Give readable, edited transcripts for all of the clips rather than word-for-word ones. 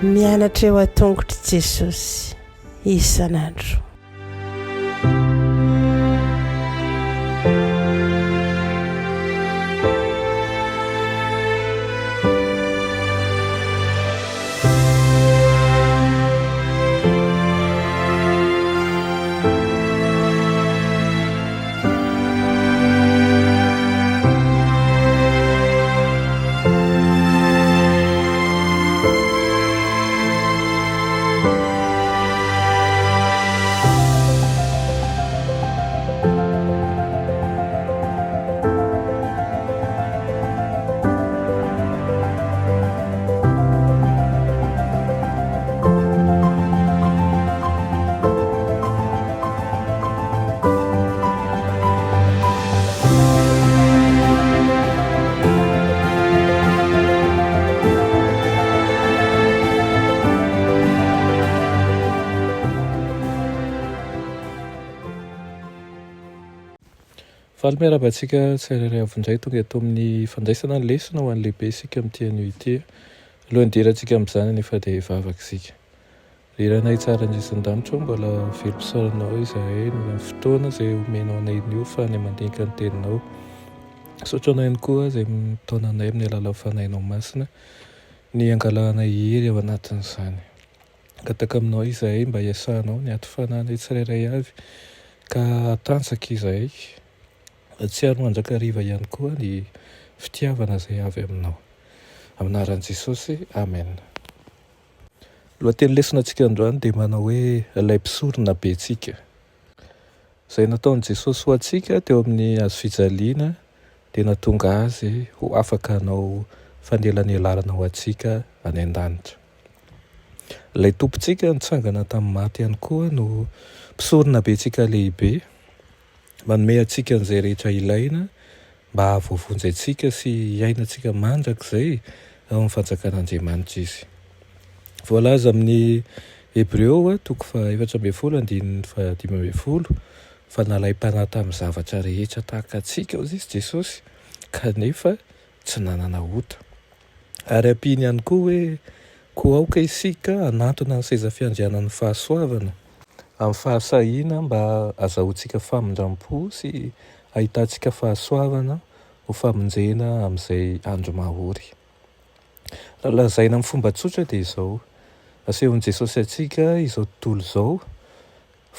Mianatra eo an-tongotr'i Jesosy isan'andro. Faly miarahaba antsika tsirairay avy indray tonga eto amin'ny fandraisana ny lesona ho an'ny lehibe isika amin'ity anio ity. Alohan'ny hidirantsika amin'izany anefa dia hivavaka isika. Ry Rainay tsara indrindra izay an-danitra ô, mbola velom-pisaorana Anao izahay noho ny fotoana izay omenao anay anio ahafahanay mandinika ny Teninao. Misaotra Anao ihany koa izay mitaona anay amin'ny alalan'ny Fanahinao Masina ny hangalahanay hery ao anatin'izany. Mangataka Aminao izahay mba hiasanao ny ati-fanahinay tsirairay avy ka hatanjaka izahay. Hahatsiaro mandrakariva ihany koa ny fitiavana izay avy Aminao. Amin'ny anaran'i Jesosy, Amen. Lohateny lesona antsika androany dia manao hoe Ilay mpisorona be antsika. Izay nataon'i Jesosy ho antsika teo amin'ny hazo fijaliana dia nahatonga Azy ho afaka hanao fanelanelanana ho antsika any an-danitra. Ilay Tompontsika nitsangana tamin'ny maty ihany koa no mpisorona be antsika lehibe, manome antsika an'izay rehetra ilaina mba hahavoavonjy antsika sy hiainantsika mandrakizay ao amin'ny fanjakan'Andriamanitra izy. Voalaza amin'ny Hebreo toko faha-14 andininy faha-15 fa nalaim-panahy tamin'ny zavatra rehetra tahaka antsika hozy izy Jesosy kanefa tsy nanana ota. Ary ampiany ihany koa hoe, Koa aoka isika hanantona ny seza fiandrianan'ny fahasoavana, amin'ny fahasahiana mba hahazahoantsika famindram-po sy hahitantsika fahasoavana ho famonjena amin'izay andro mahory. Raha lazaina amin'ny fomba tsotra dia izao, asehon'i Jesosy antsika izao tontolo izao,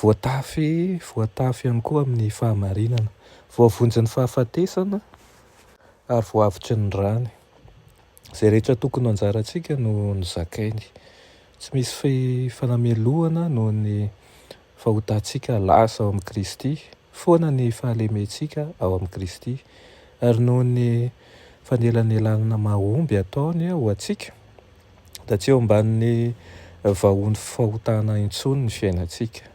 voatafy, voatafy ihany koa amin'ny fahamarinana, voavonjin'ny fahafatesana ary voavotry ny rany. Izay rehetra tokony ho anjarantsika no nozakainy. Tsy misy fanamelohana noho ny fahotantsika lasa ao amin'i Kristy, foana ny fahalementsika ao amin'i Kristy, ary noho ny fanelanelanana mahomby ataony ho antsika, dia tsy eo ambanin'ny vahohon'ny fahotana intsony ny fiainantsika.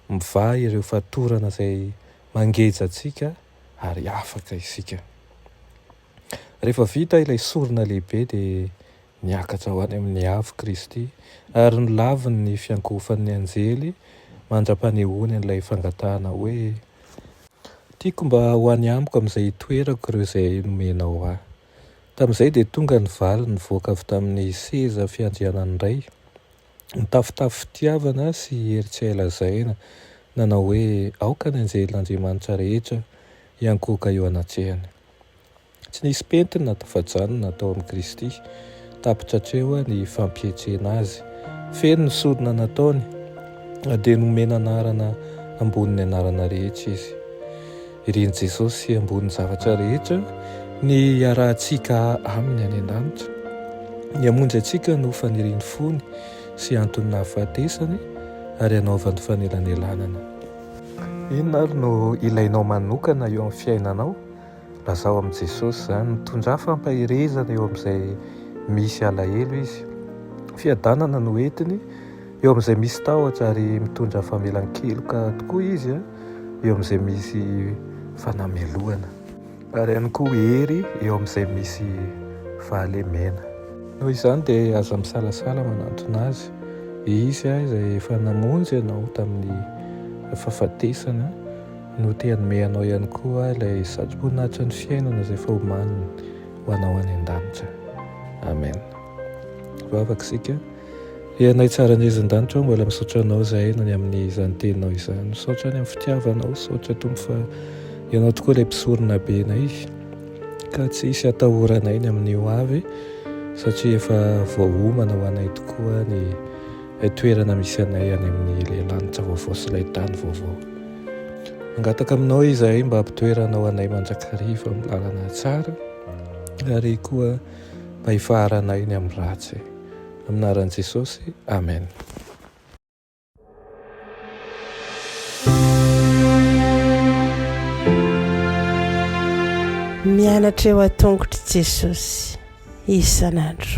Mivaha ireo fatorana izay mangeja antsika ary afaka isika. Rehefa vita ilay sorona lehibe dia niakatra ho any amin'ny avo Kristy ary nolaviny ny fiankohofan'ny anjely mandra-panehoany an'ilay fangatahana hoe, Tiako mba ho any amiko amin'izay itoerako ireo izay nomenao ahy. Tamin'izay dia tonga ny valiny nivoaka avy tamin'ny seza fiandrianan'ny Ray, nitafotafo fitiavana sy hery tsy hay lazaina, nanao hoe, Aoka ny anjelin'Andriamanitra rehetra hiankohoka eo anatrehany. Tsy nisy pentina tafajanona tao amin'i Kristy. Tapitra hatreo ny fampietrena Azy. Feno ny sorona nataony, na dia nomena anarana ambonin'ny anarana rehetra Izy. Irin'i Jesosy ambonin'ny zavatra rehetra ny hiarahantsika Aminy any an-danitra. Ny hamonjy antsika no fanirian'ny fony sy anton'ny nahafatesany ary hanaovany fanelanelanana. Inona ary no ilainao manokana eo amin'ny fiainanao? Lazao amin'i Jesosy izany. Mitondrà fampaherezana eo amin'izay misy alahelo Izy. Fiadanana no entiny eo amin'izay misy tahotra ary mitondra famelan-keloka tokoa Izy eo amin'izay misy fanamelohana. Ary ihany koa hery eo amin'izay misy fahalemena. Noho izany dia aza misalasala manantona Azy. Izy izay efa namonjy anao tamin'ny fahafatesana. no te hanome anao ihany koa ilay satroboninahitra ny fiainana izay efa omaniny ho anao any an-danitra. Amen. Vavaka isika. Ry Anay tsara indrindra an-danitra ô, mbola misaotra Anao izahay noho ny amin'izany teninao izany. Misaotra ny amin'ny fitiavanao, misaotra Tompo fa Ianao tokoa ilay mpisorona be anay ka tsy hisy atahoranay ny amin'ny ho avy satria efa voaomana ho anay tokoa ny toerana misy anay any amin'ny ilay lanitra vaovao sy ilay tany vaovao. Mangataka aminao izahay mba hampitoeranao anay mandrakariva amin'ny lalana tsara ary koa mba hifaharanay ny amin'ny ratsy. Amin'ny anaran'i Jesosy, Amen. Mianatra eo an-tongotr'i Jesosy isan'andro.